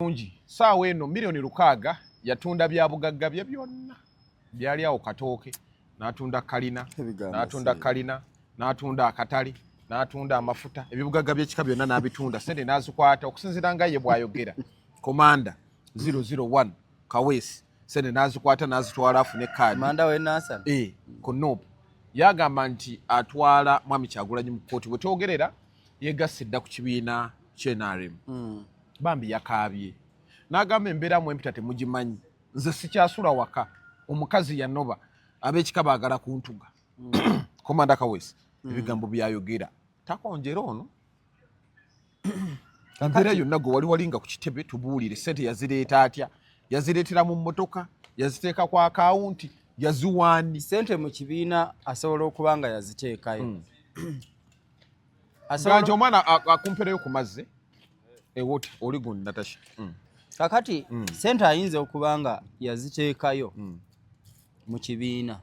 Bulungi, saawa eno 6 million yatunda bya bugagga bye byonna byali awo Katooke, n'atunda kalina, Ebigambo n'atunda si- kalina, n'atunda akatale, n'atunda amafuta, ebibugagga by'ekika byonna n'abitunda, sente n'azikwata. Okusinziira nga ye bw'ayogera, Komanda 001 Kaweesi, sente n'azikwata n'azitwala afune kaadi. Manda wenansana. E, ku NUP yagamba nti atwala Mwami Kyagulanyi mu kkooti. Bwe twogerera yegasse dda ku kibiina ky'NRM. Bambi yakaabye n'agamba, "Embeera mwempita temugimanyi, nze sikyasula waka, omukazi yanoba, ab'ekika baagala kuntuga." Komanda Kaweesi ebigambo byayogera takonjera ono embeera yonna. Gwe wali walinga ku kitebe, tubuulire, sente yazireeta atya? Yazireetera mu mmotoka? Yaziteeka ku akawunti? Yaziwaani? Sente mu kibiina asobola okuba nga yaziteekayo. Ganje omwana akumpereyo ku mazzi ewoti oli gundi Natasha. Kakati sente ayinza okuba nga yaziteekayo mu kibiina,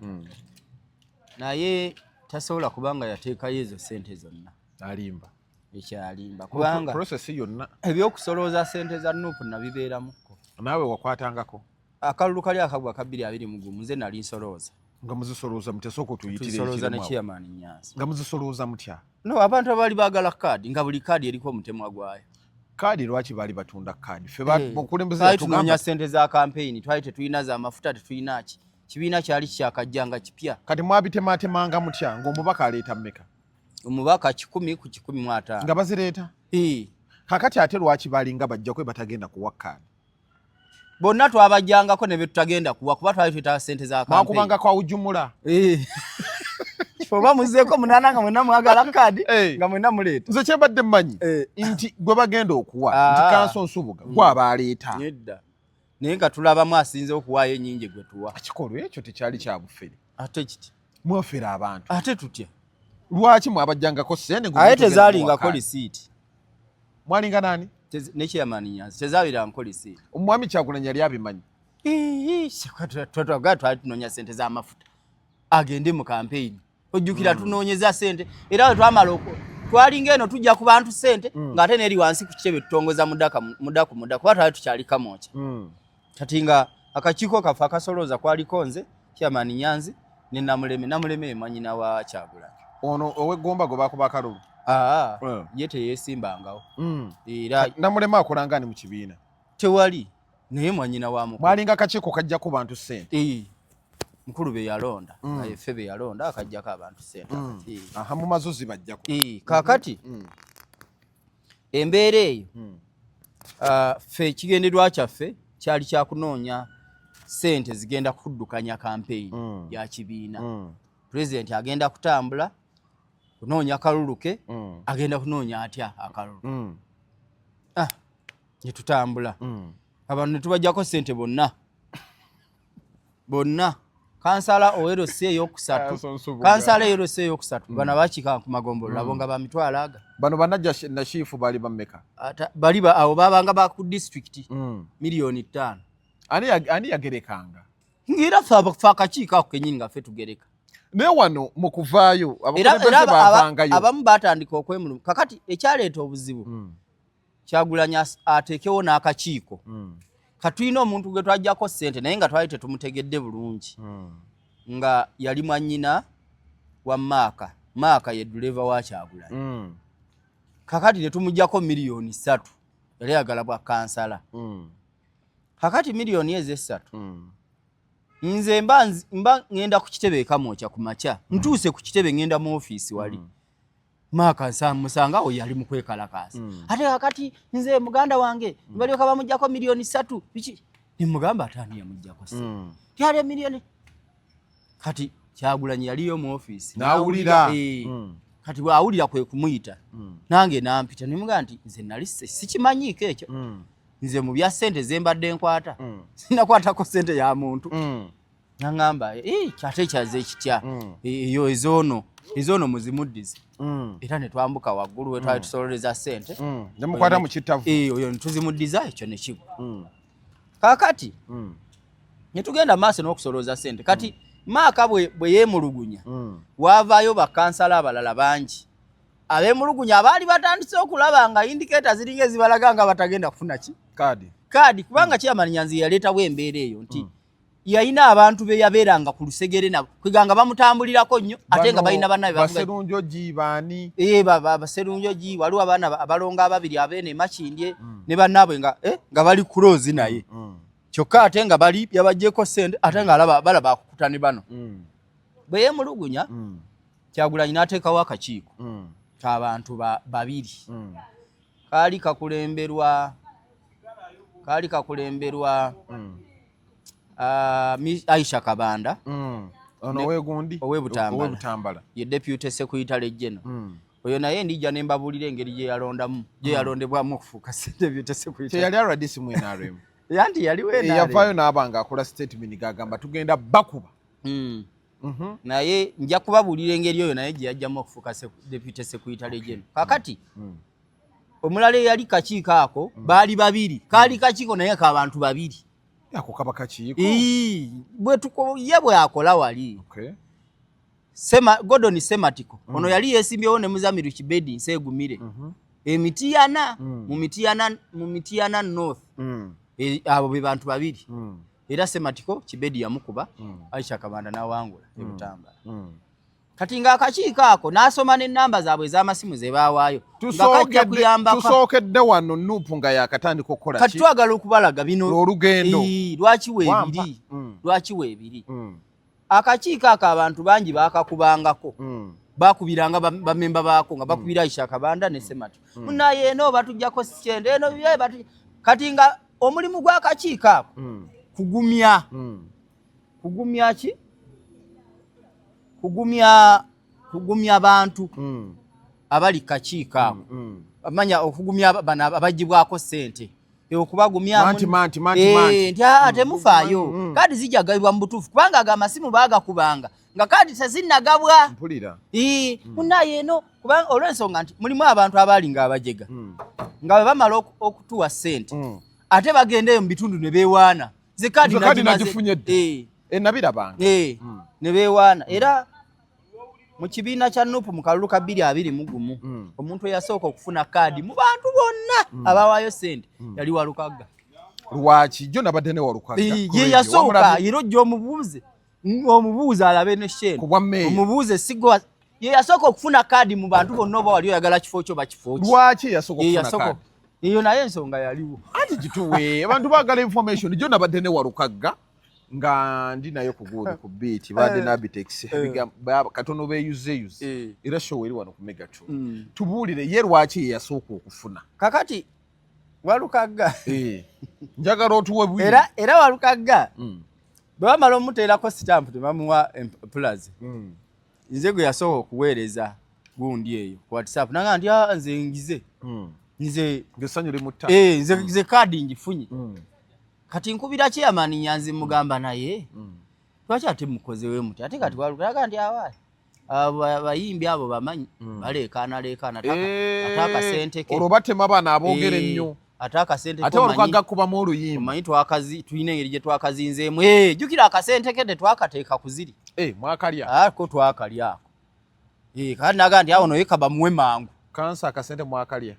naye tasobola kuba nga yateekayo ezo sente zonna. Alimba. Ekyalimba kubanga Process yonna. ebyokusolooza sente za NUP nabibeeramuko. Naawe wakwatangako? Akalulu kali akagwa ka 2021, nze nali nsolooza. Nga muzisolooza mutya? Sooka otuyitire. Tuzisolooza ne ekirimu awo. Chairman Nyanzi. Nga muzisolooza mutya? No, abantu abaali baagala kaadi, nga buli kaadi eriko omutemwa gwayo. Kaadi, lwaki baali batunda kaadi? Ffe omukulembeze Twali yatugamba tunoonya sente za kampeyini, twali tetulina za mafuta, tetulina ki, kibiina kyali kikyakajja nga kipya. Kati mwabitematemanga mutya? Ng'omubaka aleeta mmeka? Omubaka 100 ku 150. Nga bazireeta? Eh. Kakati ate lwaki balinga bajjako batagenda kuwa kaadi? Bonna twabajjangako ne betutagenda kuwa, kuba twali twetaaga sente za kampeyini. Mwakubangako awujumula? Eh. Oba muzeeko munaana nga mwenna mwagala kaadi, nga mwenna muleeta. Nze kyembadde mmanyi nti gwe bagenda okuwa nti kanso Nsubuga gwaba aleeta. Nedda, naye nga tulabamu asinze okuwaayo ennyingi gwe tuwa. Ekikolwa ekyo tekyali kya bufere? Ate kiti? Mwafera abantu. Ate tutya? Lwaki mwabajjangako sente? Aye tezaalingako lisiiti. Mwalinga nani? Ne Chairman Nyanzi, tezaabirangako lisiiti. Omwami Kyagulanyi yali abimanyi? Twatwaga twali tunoonya sente z'amafuta agende mu kampeyini. Ojjukira tunoonyeza sente, era we twamala twalinga eno tujja ku bantu sente, ng'ate neeri wansi ku kitebe tutongoza mudaka mudaku muda, kuba twali tukyali Kamwokya. Kati nga akakiiko kaffe akasolooza kwaliko nze, Chairman Nyanzi ne Namuleme. Namuleme ye mwanyina wa Kyagulanyi. Ono ow'eggomba gwe bakuba akalulu? Aa, ye teyeesimbangawo era. Namuleme akolanga ni mu kibiina? Tewali, naye mwanyina wa mukulu. Mwalinga akakiiko kajjako bantu sente? Eh, mukulu be yalonda, nga yeffe be yalonda akajjako abantu sente. Aha, mu mazuzi bajjako. Eh, kaakati embeera eyo, ffe ekigendererwa kyaffe kyali kyakunoonya sente zigenda kuddukanya kampeyini ya kibiina. Pulezidenti agenda kutambula kunoonya kalulu ke. Agenda kunoonya atya akalulu? Ah, ne tutambula, abantu ne tubajjako sente bonna bonna. Kansala owerosi eyokusatu, Kanso Nsubuga. Kansala eyosi eyokusatu, bano abakiika ku magombolola abo nga ba mitwalo aga. Bano banajja nashiifu baali bammeka? Bali awo babanga ba ku disitulikiti, 5 million. Ani yagerekanga? Ngaera ffe akakiiko ako kenyini nga ffe tugereka. Naye wano mu kuvaayo Era abakulembeze era bavangayo. Abamu batandika okwemuluma. Kakati ekyaleeta obuzibu, Kyagulanyi ateekewo n'akakiiko. Katulina omuntu gwe twajjako ssente, naye nga twali tetumutegedde bulungi, nga yali mwannyina wa Maaka. Maaka ye duleva wa Kyagulanyi. Kakati ne tumugjako 3 million, yali ayagala bwa kansala. Kakati miliyoni ezo 3, nze mba ŋŋenda ku kitebe eKamwokya ku makya, ntuuse ku kitebe, ŋŋenda mu ofiisi wali, Maaka musanga awo yali mu kwekalakaasa. Ate kakati nze muganda wange balyoka bamugjako 3 million, biki? Nemugamba, "Ate ani yamugjako ssente?" Tyali emiliyoni. Kati Kyagulanyi yaliyo mu ofiisi. N'awulira. Eh. Kati bw'awulira kwe kumuyita, nange nampita, nemugamba nti nze nali sikimanyiiko ekyo. Nze mu bya ssente ze mbadde nkwata, sinakwatako ssente ya muntu. Naŋŋamba, "Eh, ate kyaze kitya?" Eyo ezoono muzimuddize. Era ne twambuka waggulu we twali tusololeza ssente. Nemukwata mu kittavu. Eh, oyo ne tuzimuddiza, ekyo ne kigwa. Kaakati ne tugenda maaso n'okusolooza ssente. Kati Maaka bwe yeemulugunya, waavaayo bakansala abalala bangi abeemulugunya abaali batandise okulaba nga indicator ziringa ezibalaga nga batagenda kufuna ki kaadi. Kaadi kubanga Chairman Nyanzi yaleetawo embeera eyo nti yalina abantu be yabeeranga ku lusegere nabo, kweganga bamutambulirako nnyo, ate nga balina bannabe. Baserunjogi baani? Eh, baserunjogi, waliwo abaana abalongo ababiri abeene Makindye ne bannaabwe nga bali close naye, kyokka ate nga bali yabaggyeko ssente, ate nga alaba balaba akukuta ne bano. Bwe yeemulugunya, Kyagulanyi n'ateekawo akakiiko k'abantu babiri. Kaali kakulemberwa Aisha Kabanda. Ono owegundi? Ow'e Butambala. Ow'e Butambala. Ye deputy secretary general. Oyo naye ndijja ne mbabuulira engeri gye yalondamu, gye yalondebwamu okufuuka deputy secretary. Teyali RDC mu NRM? Anti yaliwo NRM. Yavaayo n'aba nga akola statement gagamba tugenda bakuba. Naye nja kubabuulira engeri oyo naye gye yajjamu okufuuka deputy secretary general. Kakati omulala eyali kakiiko ako, baali babiri, kaali kakiiko naye k'abantu babiri. Ako kaba kakiiko? Ii, ye bwe akola wali. Gordon Sematiko, ono yali yeesimbyewo ne Muzamiru Kibedi Nseegumire emitiyana, mu Mitiyana North. Abo be bantu babiri. Era Sematiko Kibedi yamukuba, Aisha Kabanda n'awangula eButambala. Kati ng'akakiiko ako n'asoma n'ennamba zaabwe ez'amasimu ze baawaayo nga kajja kuyambako. Tusookedde wano NUP nga yakatandika okukola Kati ki? Twagala okubalaga bino. Olugendo. Ii, lwaki Wampa. weebiri, lwaki weebiri. Akakiiko ako abantu bangi baakakubangako, bakubiranga bamemba baako nga bakubira Aisha Kabanda ne Semati, munaye eno batujjako sente eno ye kati nga omulimu gw'akakiiko ako kugumya, kugumya ki? Kugumya bantu abali kakiiko ako, amanya okugumya bano abagibwako ssente, okubagumya. Manti, manti, manti, manti. Nti temufaayo, kaadi zijja gabibwa mu butuufu, kubanga ago amasimu baagakubanga nga kaadi tezinnagabwa. Mpulira. Ii, munaye eno kubanga olw'ensonga nti mulimu abantu abaali nga abajega, nga bwe bamala okutuwa ssente, ate bagendeyo mu bitundu ne beewaana, ze kaadi Nze kaadi nagimaze. nagifunye dda. Nabirabanga. Ne beewaana. Era mu kibiina kya NUP mu kalulu ka 2021, omuntu eyasooka okufuna kaadi mu bantu bonna abawaayo ssente yali Walukagga. Lwaki jo nabadde ne Walukagga Eh, ku ye radio. yasooka. Wamulabye? Era ojja omubuuze, omubuuze alabe ne shene. Ku bwa mmeeya. Omubuuze sigo ye yasooka okufuna kaadi mu bantu bonna, oba wali oyagala kifo kyo bakifo ki. Lwaki yasooka Ye okufuna yasooka. kaadi? Eyo naye ensonga yaliwo. Anti gituwe, abantu baagala information. Jo nabadde ne Walukagga nga ndi naye ku gundi ku beat badde nabitex katono beeyuzeyuze. Era show eri wano ku Megatron. Tubuulire ye lwaki ye yasooka okufuna. Kakati Walukagga, Njagala otuwe bwino. Era Walukagga bwe bamala omuteerako sitampu tebamuwa empulaze. Nze gwe yasooka okuweereza gundi eyo ku WhatsApp, nanga nti, "Ah, nze ngize, nze Ng'essanyu limutta. Nze kaadi ngifunye." Kati nkubira chairman Nyanzi, mugamba, naye lwaki ate mukozewe muti? Ate kati Walukagga nti awaayi, abo bayimbi abo bamanyi baleekaana leekaana, ate akasente ke. Olwo batema bano aboogera ennyo. Ate akasente Ate ke Walukagga kubamu oluyimba. Omanyi twakazi tulina engeri gye twakazinzeemu. Jjukira akasente ke tetwakateeka ku ziri. Mwakalya. Ako twakalya ako. Kandi naga nti awo noye kabamuwe mangu. Kansa akasente mwakalya.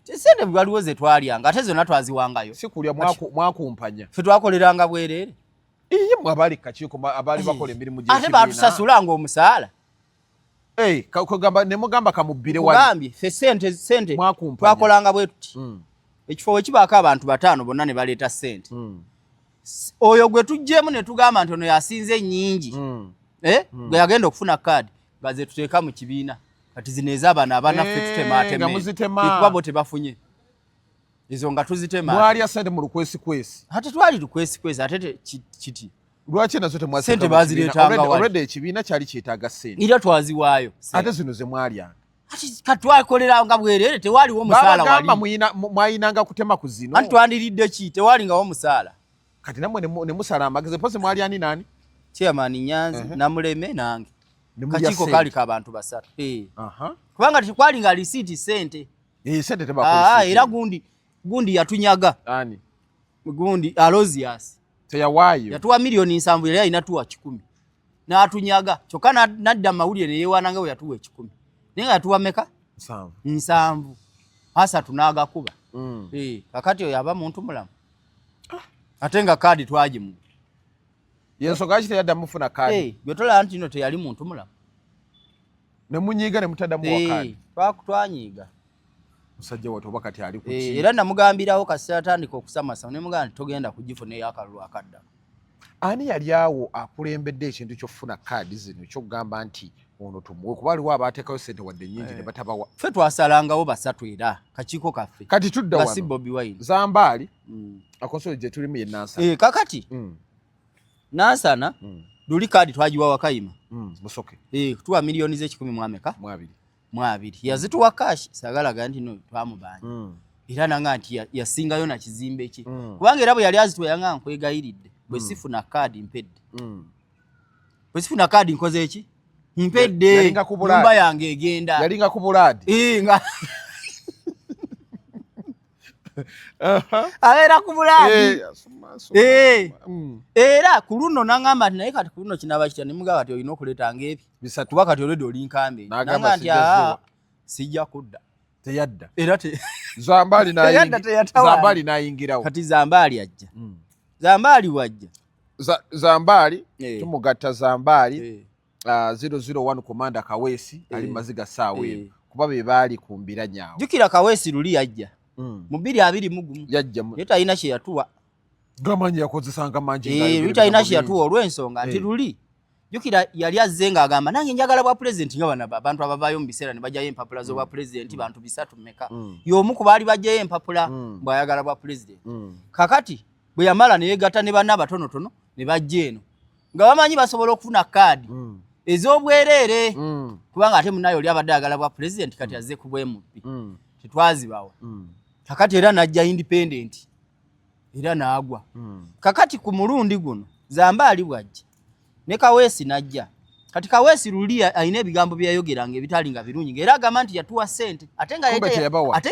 Sente waliwo ze twalyanga, ate zonna twaziwangayo. Si kulya, mwakumpanya. Ffe twakoleranga bwereere. Iye mwe abaali kakiiko abaali bakola emirimu Ate gy'ekibiina. baatusasulanga omusaala. Kugamba ne mugamba kamubbire wali. Kugambye ffe sente Mwakumpanya. twakolanga bwe tuti: ekifo we kibaako abantu bataano, bonna ne baleeta sente, oyo gwe tuggyemu ne tugamba nti ono yasinze ennyingi, gwe yagenda okufuna kaadi, nga ze tuteeka mu kibiina. Kati zino ez'abano abanaffe tutemaatema. Nga muzitema. Kuba bo tebafunye ezo, nga tuzitema. Mwalya sente mu lukwesikwesi. Ate twali lukwesikwesi, ate kiti. Lwaki nazo temwaziteeka Sente mu kibiina? bazireetanga wali. Already ekibiina kyali kyetaaga sente. Era twaziwaayo. Ate zino ze mwalyanga? Ati katwakoleranga bwereere, tewaliwo musaala. Babagamba Wali mwayinanga kutema ku zino. Anti twandiridde ki? Tewalingawo musaala. Kati nammwe ne musala amagezi posi mwali ani nani? Chairman Nyanzi, Namuleme, nange. Ne mulya Kakiiko sente. kaali k'abantu basatu. Kubanga tekwalinga risiiti sente. Sente tebakozesa. Era gundi yatunyaga. Ani? Gundi Alozias. Teyawaayo. Yatuwa 7 miliyoni, yali alina tuwa 100, n'atunyaga. Kyokka nadda mu mawulire ne yeewaana nga bwe yatuwa 100, naye nga yatuwa meka? 7. 73 n'agakuba. Kakati oyo aba muntu mulamu? Ate nga kaadi twagimu. Yensonga lwaki teyaddamu kufuna kaadi? Hey, gwe tolaba nti no teyali muntu mulamu. Ne munyiiga ne mutaddamu wa kaadi. Twanyiiga. Musajja wattu oba kati ali ku ki? Era namugambirawo kasita atandika okusamasa ne mugamba nti togenda kugifuna ey'akalulu akadda. Ani yali awo akulembedde ekintu ky'okufuna kaadi zino eky'okugamba nti ono tumuwe, kuba waliwo abaateekayo ssente wadde nnyingi ne batabawa? Ffe twasalangawo basatu era kakiiko kaffe. Kati tudda wano. Si Bobi Wine. Zambaali akonsolo gye tulimu ye Nansana. Kakati Nansana luli kaadi twagiwa Wakayima. Musoke. Tuwa miliyoni z'ekikumi mu ameka? Mu abiri. Mu abiri. Yazituwa cash, sagalaga nti no twamubanja. Era nanga nti yasingayo na kizimbe kye. Kubanga era bwe yali azituwa yanga nkwegayiridde. Bwe sifuna kaadi mpedde. Bwe sifuna kaadi nkoze ki? Mpedde. Nyumba yange egenda. Yalinga ku bulaadi. Nga abeera ku bulaadi. Era ku luno n'angamba nti naye kati ku luno kinaaba kitya, ne mugamba nti olina okuleetanga ebi kuba kati already oli nkambe. N'angamba nti sijja kudda. Teyadda. Era Zambaali Zambaali n'ayingirawo. Kati Zambaali ajja. Zambaali wajja. Zambaali tumugatta Zambaali 001 Commander Kaweesi ali maziga ssaawa eno kuba be baali ku mbiranye awo. Jjukira Kaweesi luli yajja mu 2021. Yajja. Naye talina kye yatuwa. Gamanyi yakozesanga mangi. Luli talina kye yatuwa olw'ensonga nti luli jjukira yali azze ng'agamba nange njagala bwa pulezidenti nga bano abantu abavaayo mu biseera ne bajjayo empapula z'obwa pulezidenti bantu 3 mmeka. Y'omu ku baali bajjayo empapula bw'ayagala bwa pulezidenti. Kakati bwe yamala ne yeegatta ne banne abatonotono ne bajja eno nga bamanyi basobola okufuna kaadi ez'obwereere kubanga ate munnaye oli abadde ayagala bwa pulezidenti kati azze ku bwemubbi. Tetwazibawa. Kakati era n'ajja independent era n'agwa. Kakati ku mulundi guno Zambaali bw'ajja ne Kaweesi n'ajja. Kati Kaweesi luli alina ebigambo bye yayogeranga ebitaali nga birungi ng'era agamba nti yatuwa ssente ate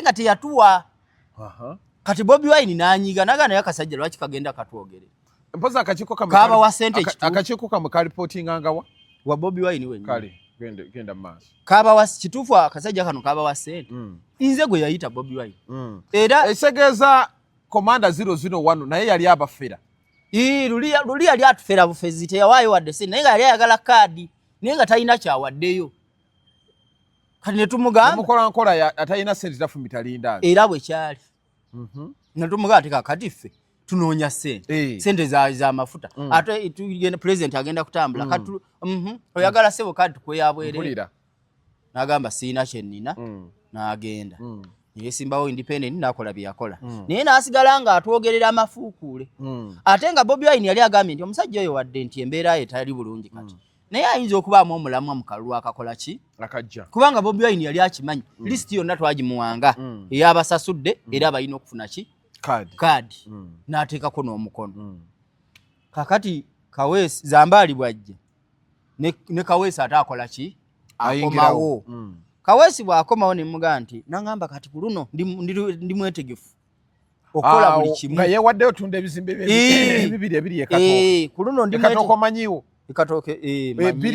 nga teyatuwa. Kati Bobi Wine n'anyiga n'agamba naye akasajja lwaki kagenda katwogere. Mpoza akakiiko kamwe kabawa ssente ekituufu. Akakiiko kamwe kalipootinganga wa? Wa Bobi Wine wennyini. Kale genda mu maaso. Kabawa kituufu akasajja kano kabawa ssente. Nze gwe yayita Bobi Wine. Era ekitegeeza Commander 001 naye yali abafera. Luli yali atufera bufezi teyawaayo wadde ssente naye nga yali ayagala kaadi naye nga talina kyawaddeyo. Kati ne tumugamba mukola nkola atalina ssente tafumita lindaazi. Era bwe kyali. Ne tumugamba ati kakati ffe tunoonya ssente. Ssente za mafuta. Ate tugenda pulezidenti agenda kutambula. Kati oyagala ssebo kaadi tukuwe bwereere. N'agamba sirina kye nnina. N'agenda. Yesimbawo independent n'akola bye yakola. Naye n'asigala ng'atwogerera amafuukuule. Ate nga Bobi Wine yali agambye nti omusajja oyo wadde nti embeera ye tali bulungi kati. Naye ayinza okubaamu omulamwa mu kalulu akakola ki? Akajja. Kubanga Bobi Wine yali akimanyi. Lisiti yonna twagimuwanga ey'abasasudde era balina okufuna ki? Kaadi. N'ateekako n'omukono. Kakati Kaweesi Zambaali bw'ajja ne Kaweesi ate akola ki? Akomawo. Kaweesi bw'akomawo ne mugamba nti nangamba kati ku luno ndi mwetegefu okukola buli kimu. Nga yeewaddeyo tunda ebizimbe ebibiri ebiri e Katooke. Ku luno ndi Katooke omanyiiwo? Katooke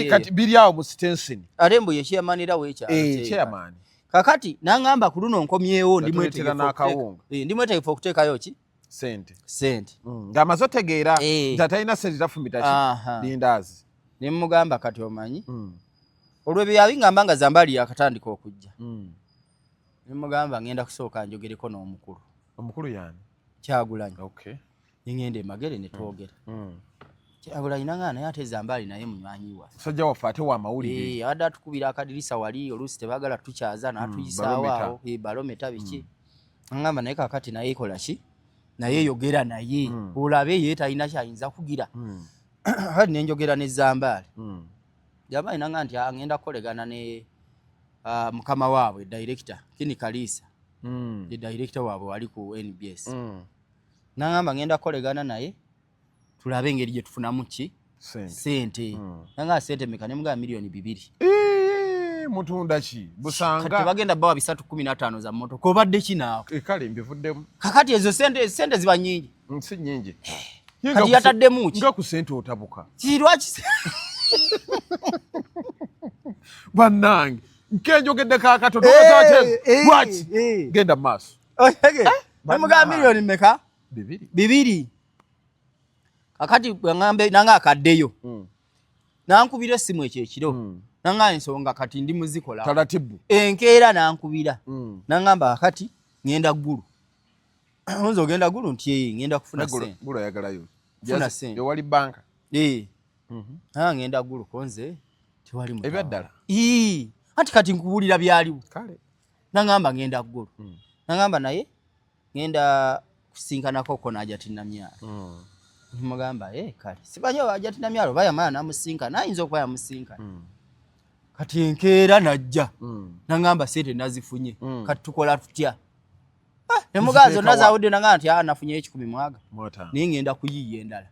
kati biri awo mu Stensin. Ate mbu ye chairman era w'ekyalo. Chairman. Kakati nangamba ku luno nkomyewo ndi mwetegefu okuteekayo ki? Ssente. Ssente. Ng'amaze otegeera nti atalina ssente tafumita ki? Lindaazi. Ne mugamba kati omanyi? Olwo ebyo yabingamba nga Zambaali yakatandika okujja. Ne mugamba ngenda kusooka njogereko n'omukulu. Omukulu y'ani? Kyagulanyi. Okay. Ne ngenda e Magere ne twogera. Kyagulanyi nangamba naye ate Zambaali naye munywanyi waffe. Musajja waffe ate wa mawulire. Abadde atukubira akadirisa wali oluusi tebaagala tukyaza n'atuyisaawo awo. Balometa biki. Ngamba naye kakati naye ekola ki? Naye yogera naye. Olabe ye talina kyayinza kugira. Kati ne njogera ne Zambaali. Zambaali nangamba nti ngenda kukolegana ne mukama waabwe director Kini Kalisa. Ye director waabwe wali ku NBS. Nangamba ngenda kukolegana naye tulabe engeri gye tufunamu ki? Ssente. Nangamba ssente mmeka? Ne mugamba milioni 2. Mutunda ki? Busanga. Kati bagenda bawa 315 za mmotoka. Obadde ki naawe? Kale mbivuddemu. Kakati ezo ssente ziba nnyingi. Si nnyingi. Kati yataddemu ki? Nga ku ssente otabuka. Ki lwaki? Bannange, nkenjogeddeko akatono. Lwaki? Genda mu maaso. Namugamba milioni mmeka? 2. 2. Kakati bweŋambe nanga akaddeyo, nankubira essimu ekyo ekiro, nanga ensonga kati ndi muzikola. Taratibu. Enkeera nankubira, nangamba kakati ŋŋenda Ggulu. Nze ogenda Ggulu? Nti ee, ŋŋenda kufuna sente. Gulu ayagalayo. Funa sente. Ewali banka. Ee, nanga ŋŋenda Ggulu, konze tewali mutawaana. Ebyaddala? Ii, anti kati nkubuulira byaliwo. Kale. Nangamba ŋŋenda Ggulu, nangamba naye ŋŋenda kusinkanako ko n'Hajati Namyalo. Mugamba e kale, simanyi oba Hajati Namyalo oba yamala namusinkana, ayinza okuba yamusinkana. Kati enkeera najja, nangamba sente nazifunye, kati tukola tutya? Ah, nemugamba zonna Tuziteeka wa? zawudde. Nangamba nti ah, nafunyeyo 150 Mwataano. naye ngenda kuyiiya endala.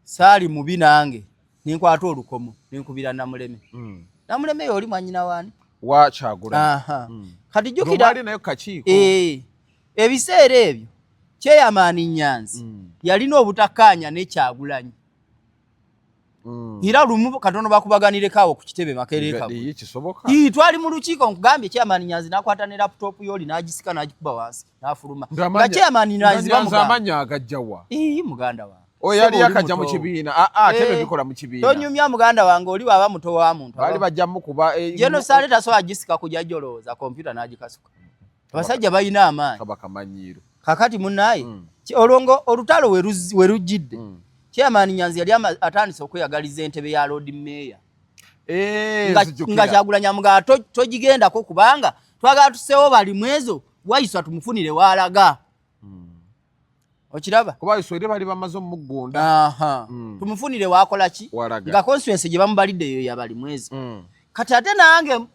Saali mubi nange, nenkwata olukomo nenkubira Namuleme. Namuleme yooli mwanyina waani? Wa Kyagula. Aha. Kati jjukira Jjukira nayo kakiiko. Eh, ebiseera ebyo chairman Nyanzi yalina obutakkaanya ne Kyagulanyi. Era lumu katono bakubaganireko awo ku kitebe Makerere Kagwe. Iyi kisoboka. Ii, twali mu lukiiko, nkugambye, chairman Nyanzi n'akwata ne laptop yoli n'agisika n'agikuba wansi n'afuluma. Nga chairman Nyanzi bamugamba. Amannya agajjawa? Ii, muganda wange. Oyo yali Ssebo oli yakajja mu muto. kibiina. Aa, tebe Eh, bikola mu kibiina. Tonyumya muganda wange, oli bw'aba muto wa muntu. Baali bajja mukuba. Jenosale tasobola gisika kujja jolowooza kompyuta n'agikasuka. Abasajja balina amaanyi. Kaba kamanyiiro. Kakati munnaye, olwo olutalo we lujjidde, chairman Nyanzi yali atandise okweyagaliza entebe ya Lord Mayor. Eh, nga, nzijukira. nga Kyagulanyi amugamba togigendako kubanga twagala tuseewo Balimwezo, Waiswa tumufunire waalaga. Okiraba? Kuba Iswa bali bamaze omugunda. Aha. Tumufunire wakola ki? Walaga. Nga constituency gye bamubalidde eyo ya Balimwezo. Kati ate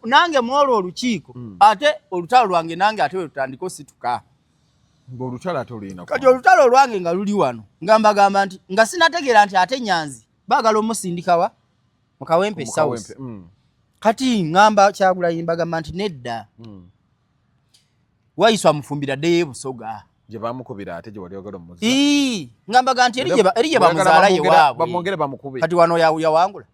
nange mwolwo olukiiko, ate olutalo lwange nange ate we lutandika osituka. Ng'olutalo ate olulina. Kati olutalo olwange nga luli wano, nga mbagamba nti nga sinategeera nti ate Nyanzi baagala omusindikawa mu Kawempe South. Kati ŋŋamba Kyagulanyi, mbagamba nti nedda, Waiswa mufumbira ddeyo e Busoga. Gye bamukubira ate gye wali ogala omuzza. Ii, nga mbaga nti eri gye bamuzaala ye waabwe. Bamwongere bamukube. Kati wano yawangula.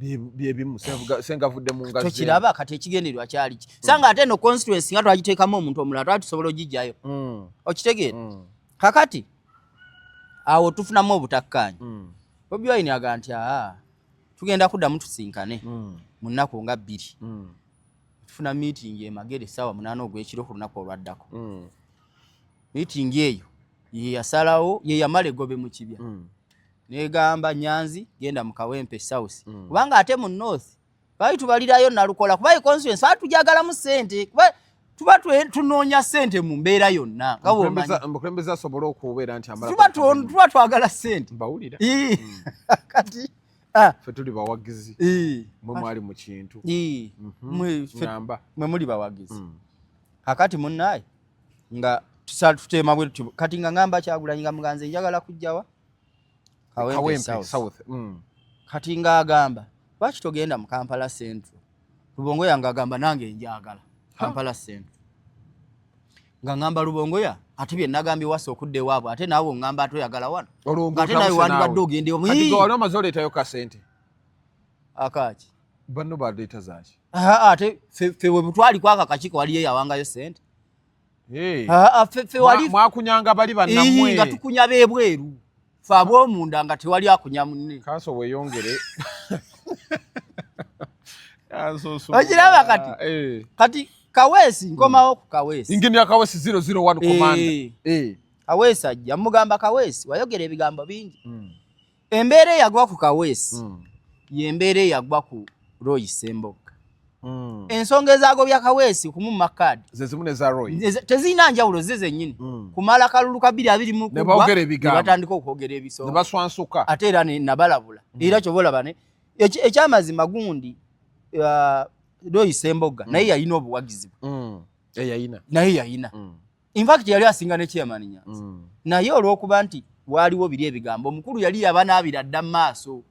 Byebimu sengavudde mu ngazi. Tokiraba? Kati ekigendererwa kyali ki? Sanga ate eno constituency nga twagiteekamu omuntu omulala twali tusobola ogijjayo. Okitegeera? Kakati awo tufunamu obutakkaanya. Bobi Wine aga nti aa, tugenda kuddamu tusinkane mu nnaku nga 2. Tufuna meeting e Magere essaawa 8 ogw'ekiro ku lunaku olwaddako. Meeting eyo ye yasalawo, ye yamala egobe mu kibya. Negamba Nyanzi genda mu Kawempe South. Kubanga ate mu North baali tubalirayo Nalukola, kuba ye constituency baali tujagalamu ssente, kuba tuba tunoonya ssente mu mbeera yonna nga bw'omanyi. Omukulembeze asobole okubeera nti amala Tuba twagala ssente. Mbawulira. Ii. Kati ah, Ffe tuli bawagizi. Ii. Mwe mwali mu kintu. Ii. Ngamba. Mwe muli bawagizi. Kakati munnaye nga tuteema bwe tutyo, kati nga ngamba Kyagulanyi nga muganze njagala kujjawa Kawempe Kawempe South. South. Kati ng'agamba lwaki togenda mu Kampala Central? Lubongoya ng'agamba nange njagala Kampala Central. Nga ngamba Lubongoya ate bye nagambye wasa okudda ewaabwe, ate naawe oŋŋamba ate oyagala wano. Olwo Ng'ate naawe ng'otabuse wandibadde naawe. ogenda ewaabwe. Kati Ii! gwe wali omaze oleetayo kasente. Akaaki? Banno baleeta zaaki? Aa, ate ffe bwe butwali kwaka akakiiko waliyo eyawangayo ssente. Hey. Aa, ffe wali Mwakunyanga bali bannammwe. Ii, nga tukunya b'ebweru. Ffe ab'omunda nga tewali akunya munne. Kanso weeyongere. Okiraba kati? Kati Kaweesi, nkomawo ku Kaweesi. Engineer Kaweesi 001 commander. Kaweesi ajja, mugamba Kaweesi wayogera ebigambo bingi. Embeera eyagwa ku Kaweesi y'embeera eyagwa ku Roy Ssemboga. Ensonga ezaagobya Kaweesi kumumma kaadi ze zimu ne za Roy. Tezirina njawulo, ze zennyini. Kumala kalulu ka 2020 Ne boogera ebigambo. ne batandika okwogera ebisonga. Ne baswansuka. Ate era ne nabalabula. Era ky'oba olaba ne ekyamazima gundi, Roy Ssemboga naye yalina obuwagizi bwe. Yalina. Naye yalina. In fact yali asinga ne chairman Nyanzi. Naye olw'okuba nti waaliwo biri ebigambo, omukulu yali yabanaabira dda mu maaso.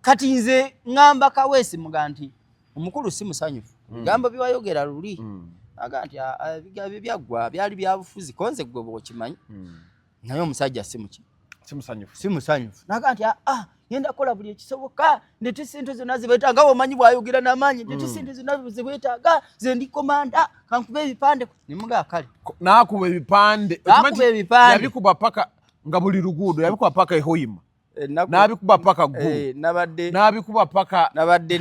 Kati nze ŋŋamba Kaweesi muga nti omukulu si musanyufu. Ebigambo bye wayogera luli. Aga nti, ebigambo byaggwa, byali bya bufuzi, ko nze gwe bw'okimanyi. Naye omusajja si muki? Si musanyufu. Si musanyufu. Naga nti, ngenda kukola buli ekisoboka, ndeete ssente zonna ze beetaaga, nga bw'omanyi bw'ayogera n'amaanyi, ndeete ssente zonna ze beetaaga, ze ndi komanda, kankube ebipande. Ne mugamba kale. N'akuba ebipande. N'akuba ebipande. Yabikuba paka. Nga buli luguudo yabikuba paka ehoima, n'abikuba paka Gulu, n'abikuba paka Nabadde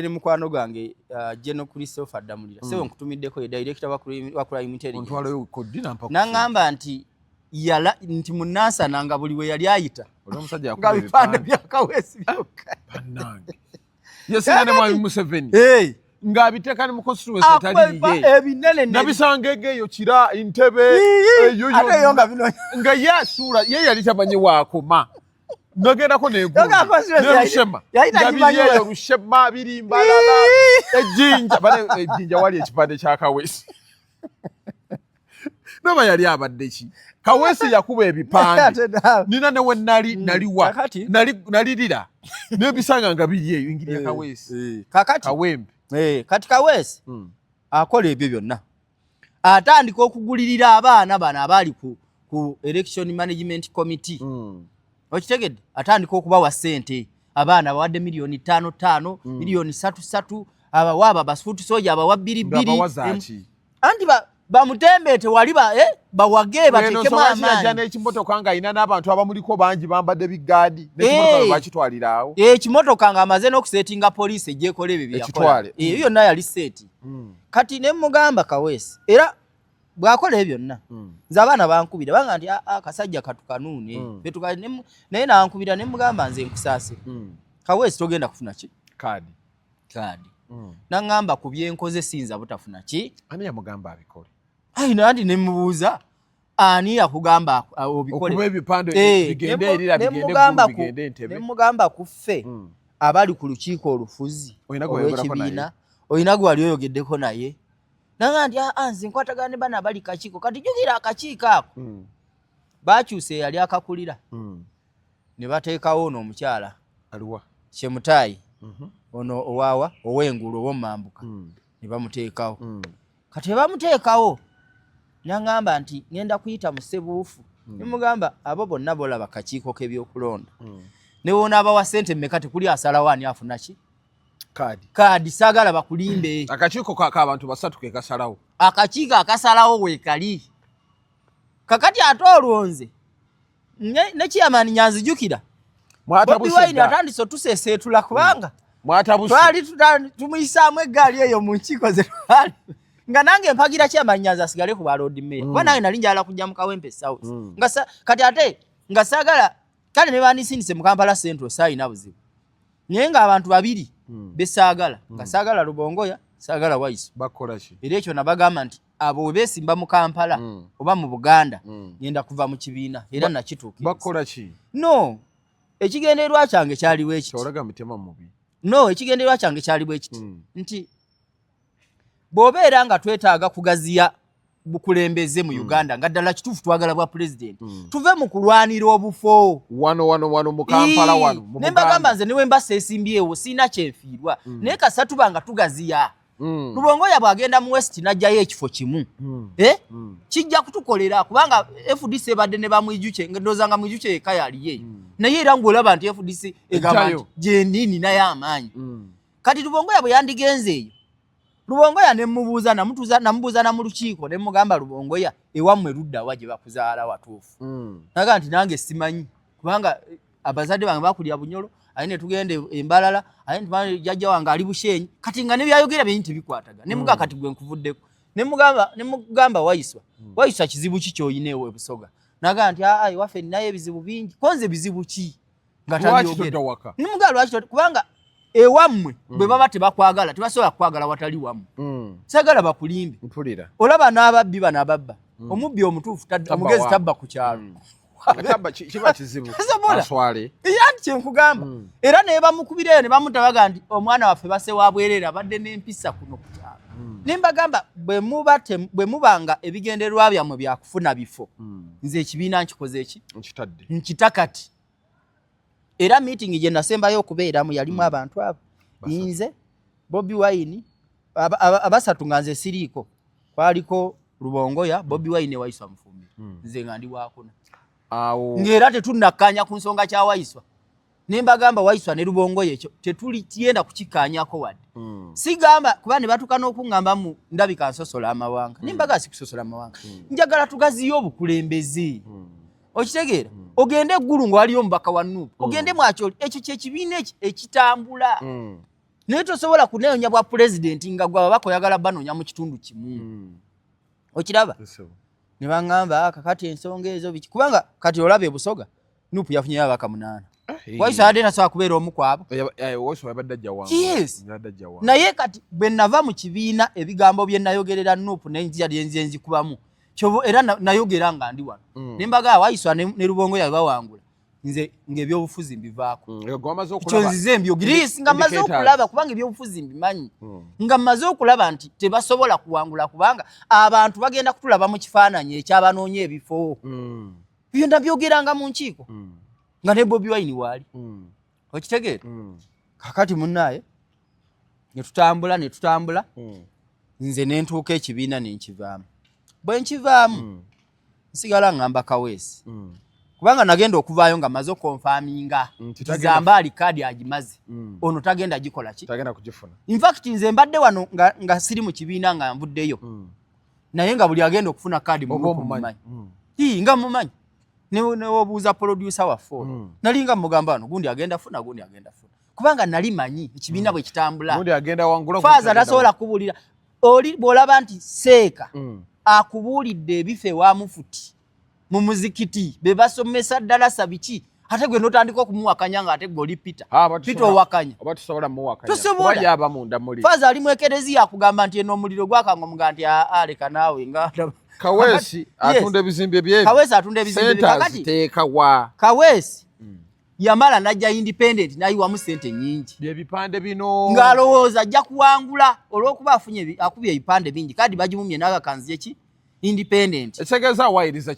ne mukwano gwange, General Christopher Damulira. Sebo, nkutumiddeko, ye director wa crime intelligence. Ontwalayo koddi nampa. N'aŋŋamba nti yala nti munansana nga buli we yali ayita Oli omusajja nga yakuba bipande ebipande. Bya Kaweesi byokka. Bannange, yasinga ne Mwami Museveni Hey! ng'abiteeka ne mu constituency Akuba etali yiye. Ebinene Nabisanga egeeyo kira Entebe eyo ate eyo yonna. Nga bino Nga ye asuula, ye yali tamanyi waakoma, nagendako Yoga constituency nerushema yali nga tagimanyi. biri eyo Rushema, biri Mbalala, ejjinja bane, ejjinja wali ekipande kya Kaweesi. Noba yali abadde ki? Kaweesi yakuba ebipande. Ate Nina ne we nali naliwa nalirira nebisanga nga biri eyo engiri ya Kaweesi. Kakati Kawempe. Kati Kaweesi akola ebyo byonna, atandika okugulirira abaana bano abaali ku election management committee. Okitegedde? Atandika okubawa ssente, abaana bawadde miliyoni 5 5, miliyoni 3 3, abawa abo abasuuti soja, abawa bbiri bbiri. Ng'abawa zaaki? Anti bamutembeete wali bawage, batekemu Eno yajja amaanyi. N'ekimotoka ng'alina n'abantu abamuliko bangi bambadde bigaadi, n'ekimotoka bakitwalira awo. Ekimotoka ng'amaze n'okusetinga poliisi ejjeekola ebyo byeyakola. Ekitwale. Ebyo byonna yali set. Kati ne mugamba Kaweesi era bw'akola ebyo byonna, nze abaana bankubira banga nti, "Ah, ah, kasajja katukanuune." Naye nankubira ne mugamba, "Nze nkusaasira, Kaweesi, togenda kufuna ki kaadi. Kaadi." Naŋŋamba, "Ku byenkoze siyinza butafuna ki." Ani yamugamba abikole? Ayi, nandi ne mubuuza, "Ani yakugamba obikole?" Okuba ebipande bigende erira, ne bigende mugamba Ggulu, bigende Entebe. Ne mugamba, "Ku ffe abali ku lukiiko olufuzi Olina gwe wayogerako? olw'ekibiina, olina gwe wali oyogeddeko naye?" Naga nti, "Aa, nze nkwatagana ne bano abali kakiiko." Kati jjukira akakiiko ako bakyusa eyali akakulira ne bateekawo ono omukyala. Aliwa? Kyemutaayi ono owaawa ow'engulu, ow'omumambuka, ne bamuteekawo. Kati bwe bamuteekawo, naŋŋamba nti, "Ŋŋenda kuyita mu Ssebuufu." Ne mugamba, "Abo bonna bolaba kakiiko k'ebyokulonda, ne wonaabawa ssente mmeka, tekuli asalawo ani afuna ki Kaadi. Kaadi. Saagala bakulimbe." Akakiiko k'abantu basatu ke kasalawo. Akakiiko akasalawo weekali kakati. Ate olwo nze ne chairman nyanzijukira Bobi Mwatabuse Wine dda. atandise otuseeseetula kubanga Mwatabuse. twali tumuyisaamu eggaali eyo mu nkiiko ze twali, nga nange mpagira chairman Nyanzi asigale ku ba Lord Mayor, kuba nange nali njagala kujja mu Kawempe South. Nga kati ate nga saagala, kale ne bandisindise mu Kampala Central, saayina buzibu, naye ng'abantu babiri besaagala, nga saagala Lubongoya, saagala Waiso. Bakola ki? Era ekyo nabagamba nti abo we beesimba mu Kampala oba mu Buganda, ngenda kuva mu kibiina, era nakituukiriza. Bakola ki? No, ekigendererwa kyange kyaliwo ekiti. Kyolaga mutima mubi. No, ekigendererwa kyange kyali bwe kiti nti bw'obeera nga twetaaga kugaziya bukulembeze mu Uganda, nga ddala kituufu twagala bwa pulezidenti, tuve mu kulwanira obufo Wano wano wano mu Kampala, Ii, wano mu ne mbagamba, Buganda. nze ne mba seesimbyewo siina kyenfiirwa, naye kasa tuba nga tugaziya. Lubongoya bw'agenda mu West n'ajjayo ekifo kimu, eh? Kijja kutukolera, kubanga FDC ebadde ne bamwijuke, ndowooza nga Mwijuke yekka yaliyo eyo, naye era ng'olaba nti FDC egamba Ejjayo. nti gyenini naye amaanyi. Kati Lubongoya bwe yandigenze eyo, Lubongoya ne mubuuza, namutuuza, namubuuza na mu lukiiko ne mugamba, "Lubongoya, ewammwe ludda wa gye bakuzaala watuufu?" Naga nti, "Nange simanyi, kubanga abazadde bange bakulya Bunyolo, aye ne tugenda Embalala, aye jjajja wange ali Bushenyi." Kati nga nebyayogera byenyi tebikwatagana. Ne mugamba, "Kati gwe nkuvuddeko." Ne mugamba, "Waiswa, Waiswa, kizibu ki ky'olina ewe Busoga?" Naga nti, "Aa, ewaffe ninayo ebizibu bingi." Konze bizibu ki nga Lwaki tabyogera? todda waka? Nimugamba, "Lwaki kubanga ewammwe bwe baba tebakwagala, tebasobola kukwagala watali wammwe. Saagala bakulimbe." Mpulira. Olaba n'ababbi bano ababba, omubbi omutuufu Tabba omugezi waabwe. tabba ku kyalo. Tabba kiba kizibu. Tasobola. Aswale. Era nti kyenkugamba, era ne bamukubirayo ne bamutta, baga nti omwana waffe basse wa bwereere, abadde n'empisa kuno ku kyalo. Ne mbagamba, bwe muba nga ebigendererwa byammwe byakufuna bifo, nze ekibiina nkikoze eki? Nkitadde. Nkita kati. Era meeting gye nasembayo okubeeramu yalimu abantu abo, Basatu. nze, Bobi Wine, abasatu nga nze siriiko, kwaliko Lubongoya, Bobi Wine, Waiswa Mufumbiro. Nze nga ndi wakuna. Awo. Ng'era tetunnakkaanya ku nsonga kya Waiswa. Ne mbagamba, Waiswa ne Lubongoya, ekyo tetuli tiyenda kukikkaanyako wadde. Sigamba kuba ne batuuka n'okuŋŋamba mu ndabika nsosola amawanga. Ne mbaga, sikusosola amawanga, njagala tugaziye obukulembeze. Okitegeera? Ogende eggulu nga waliyo omubaka wa NUP, ogende mw'Acholi. Ekyo kyekibiina ekitambula. Naye tosobola kunoonya bwa pulezidenti nga gwe ababaka oyagala banoonya mu kitundu kimu. Okiraba? Ne baŋŋamba, "Ah, kakati ensonga ezo biki?" Kubanga kati olaba ebusoga NUP yafunyeyo ababaka 8. Waiswa yadde tasobola kubeera omu kwabo. Yes. Naye kati bwe nava mu kibiina, ebigambo bye nayogerera NUP nenzija lyenze nzikubamu kyobo era nayogera nga ndi wano ne mbagamba Waiswa ne Rubongoya bawangula, nze ng'ebyobufuzi mbivaako. Kyo nzize mbyogirisi nga mmaze okulaba, kubanga ebyobufuzi mbimanyi, nga mmaze okulaba nti tebasobola kuwangula, kubanga abantu bagenda kutulaba mu kifaananyi ekyabanoonya ebifo. Byo nabyogeranga mu nkiiko nga ne Bobi Wine waali. Okitegeera? Kakati munnaaye ne tutambula, ne tutambula, nze ne ntuuka ekibiina ne nkivaamu. Bwe nkivaamu, nsigala ngamba Kaweesi, kubanga nagenda okuvaayo nga maze okonfaminga Nti Zambaali kaadi agimaze, ono tagenda gikola ki? Tagenda kugifuna. Infact nze mbadde wano nga siri mu kibiina, nga nvuddeyo, naye nga buli agenda okufuna kaadi mu Oba group omumanyi. mumanyi. Ii, nga mumanyi, newobuuza producer waffe ono, nali nga mugamba wano gundi agenda funa, gundi agenda funa, kubanga nali manyi ekibiina bwe kitambula. Gundi agenda wangula. Faaza tasobola kubuulira oli bw'olaba nti seeka akubuulidde ebifa ewa mufuti mu muzikiti be basomesa ddalasa biki, ate gwe notandika okumuwakanya nga ate gwe oli Peter Peter owakanya. Oba tusobola muwakanya? Tosobola. Kuba yaba munda muli. Faaza ali mu ekereziya akugamba nti eno omuliro gwakanga, omuga nti, "Aa, leka naawe," nga Kaweesi atunda ebizimbe bye. Kaweesi atunda ebizimbe bye. Sente Kakati aziteeka wa? Kaweesi yamala najja independent n'ayiwamu sente nyingi. Byebipande bino. Ng'alowooza ajja kuwangula olw'okuba afunye akubye ebipande bingi, kadi bagimumye n'agakanziye ki independent. Ekitegeeza awayiriza.